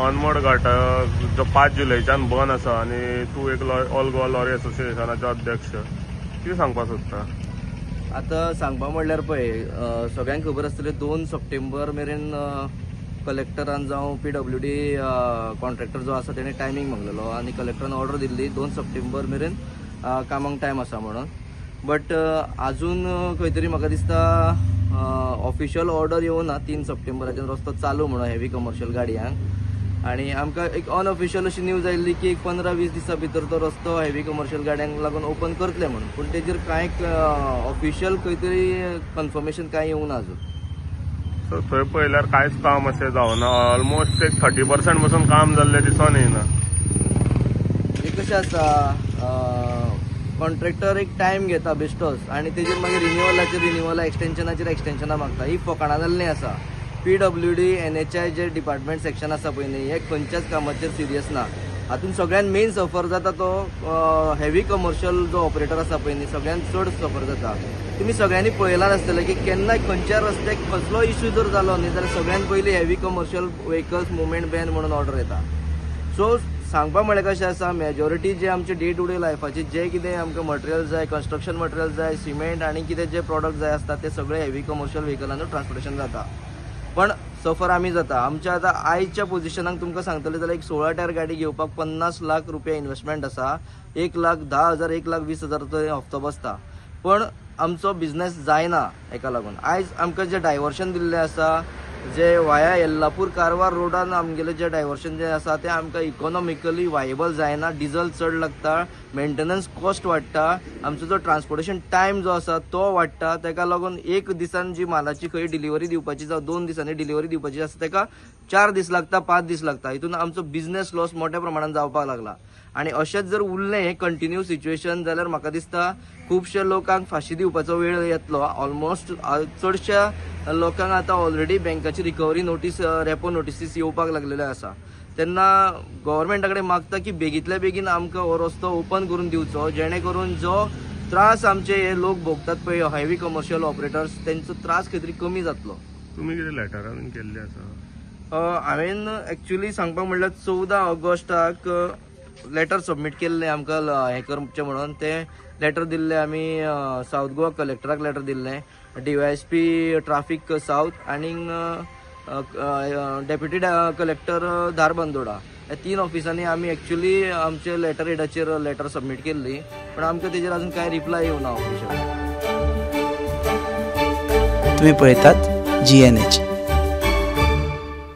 अनमोड घाट जो 5 जुलयच्यान बंद आसा आनी तूं एक ऑल गोवा लॉरी एसोसिएशनाचो अध्यक्ष, कितें सांगपाक सोदता? आतां सांगपा म्हणल्यार पळय, सगळ्यांक खबर आसतलें 2 सप्टेंबर मेरेन कलेक्टरान जावं PWD contractor जो आसा तेणें टायमींग मागलेलो आनी कलेक्टरान ऑर्डर दिल्ली 2 सप्टेंबर मेरेन कामाक टायम आसा म्हणून. बट आजून खंय तरी म्हाका दिसता ऑफिशियल ऑर्डर येवना 3 सप्टेंबराच्यान रस्तो चालू म्हणून हेवी कमर्शियल गाडयांक. आनी आमकां एक अनऑफिशियल अशी न्यूज आयिल्ली की एक 15-20 दिसां भितर तो रस्तो हेवी कमर्शियल गाडयांक लागून ओपन करतले म्हणून, पूण तेजेर कांय ऑफिशियल खंय तरी कन्फर्मेशन कांय येवना अजून. सो थंय पळयल्यार कांयच काम अशें जावना, ऑलमोस्ट एक 30% पसून काम जाल्लें दिसून येना. हें कशें आसा, कॉन्ट्रॅक्टर एक टायम घेता बेश्टोच आनी तेजेर मागीर रिन्युअलाचेर रिन्युअला, एक्सटेन्शनाचेर एक्सटेन्शनां मागता. ही फकाणां जाल्लीं आसा. PWD NHI जे डिपार्टमेंट सेक्शन आसा पळय न्ही, हे खंयच्याच कामाचेर सिरियस ना. हातूंत सगळ्यान मेन सफर जाता तो हेवी कमर्शियल जो ऑपरेटर आसा पळय न्ही, सगळ्यान चड सफर जाता. तुमी सगळ्यांनी पळयलां आसतलें की केन्नाय खंयच्या रस्त्याक कसलो इश्यू जर जालो न्ही जाल्यार सगळ्यान पयलीं heavy commercial vehicles movement ban म्हणून ऑर्डर येता. सो सांगपा म्हळ्यार कशें आसा, मेजॉरिटी जे आमचे डे टू डे लायफाचे जे कितें आमकां मटेरियल जाय, कन्स्ट्रक्शन मटेरियल जाय, सिमेंट आनी कितें जे प्रोडक्ट जाय आसता ते सगळे हेवी कमर्शियल व्हेकलांनी ट्रान्सपोर्टेशन जाता. पण सफर आमी जाता. आमच्या आतां आयच्या पोजिशनाक तुमकां सांगतले जाल्यार एक 16 टायर गाडी घेवपाक 50 लाख रुपया इन्वेस्टमेंट आसा. 1,10,000 1,20,000 हप्तो बसता, पण आमचो बिजनेस जायना हेका लागून. आयज आमकां जे डायवर्शन दिल्लें आसा, जे वाया येल्लापूर कारवार रोडान आमगेलें जे डायवर्शन जें आसा तें आमकां इकॉनॉमिकली वायबल जायना. डिजल चड लागता, मेंटेनन्स कॉस्ट वाडटा, आमचो जो ट्रान्सपोर्टेशन टायम जो आसा तो वाडटा. तेका लागून एक दिसान जी मालाची खंय डिलिव्हरी दिवपाची जावं 2 दिसांनी डिलिव्हरी दिवपाची आसा तेका 4 दीस लागता, 5 दीस लागता. हितून आमचो बिजनेस लॉस मोठ्या प्रमाणान जावपाक लागला. आनी अशेंच जर उरलें हें कंटिन्यू सिच्युएशन जाल्यार म्हाका दिसता खुबश्या लोकांक फांशी दिवपाचो वेळ येतलो. ऑलमोस्ट चडश्या लोकांक आतां already बँकाची recovery notice, repo notices येवपाक लागलेले आसा. तेन्ना गव्हर्मेंटा कडेन मागता की बेगींतल्या बेगीन आमकां हो रस्तो ओपन करून दिवचो, जेणे करून जो त्रास आमचे हे लोक भोगतात पळय हेवी कमर्शियल ऑपरेटर्स, तेंचो त्रास खंय तरी कमी जातलो. तुमी कितें लेटरां बीन केल्लीं आसा? हांवें एक्चुली सांगपाक म्हणल्यार 14 ऑगस्टाक लेटर सबमीट केल्लें आमकां हें करचें म्हणून. तें लेटर दिल्लें आमी सावथ गोवा कलेक्टराक लेटर दिल्लें, DYSP traffic south आनी डेप्युटी कलेक्टर धारबंदोडा, ह्या 3 ऑफिसांनी आमी एक्चुली आमचे लेटर हेडाचेर लेटर सबमीट केल्ली, पण आमकां तेजेर अजून कांय रिप्लाय येवना ऑफिशियल. तुम्ही पळयतात GNH.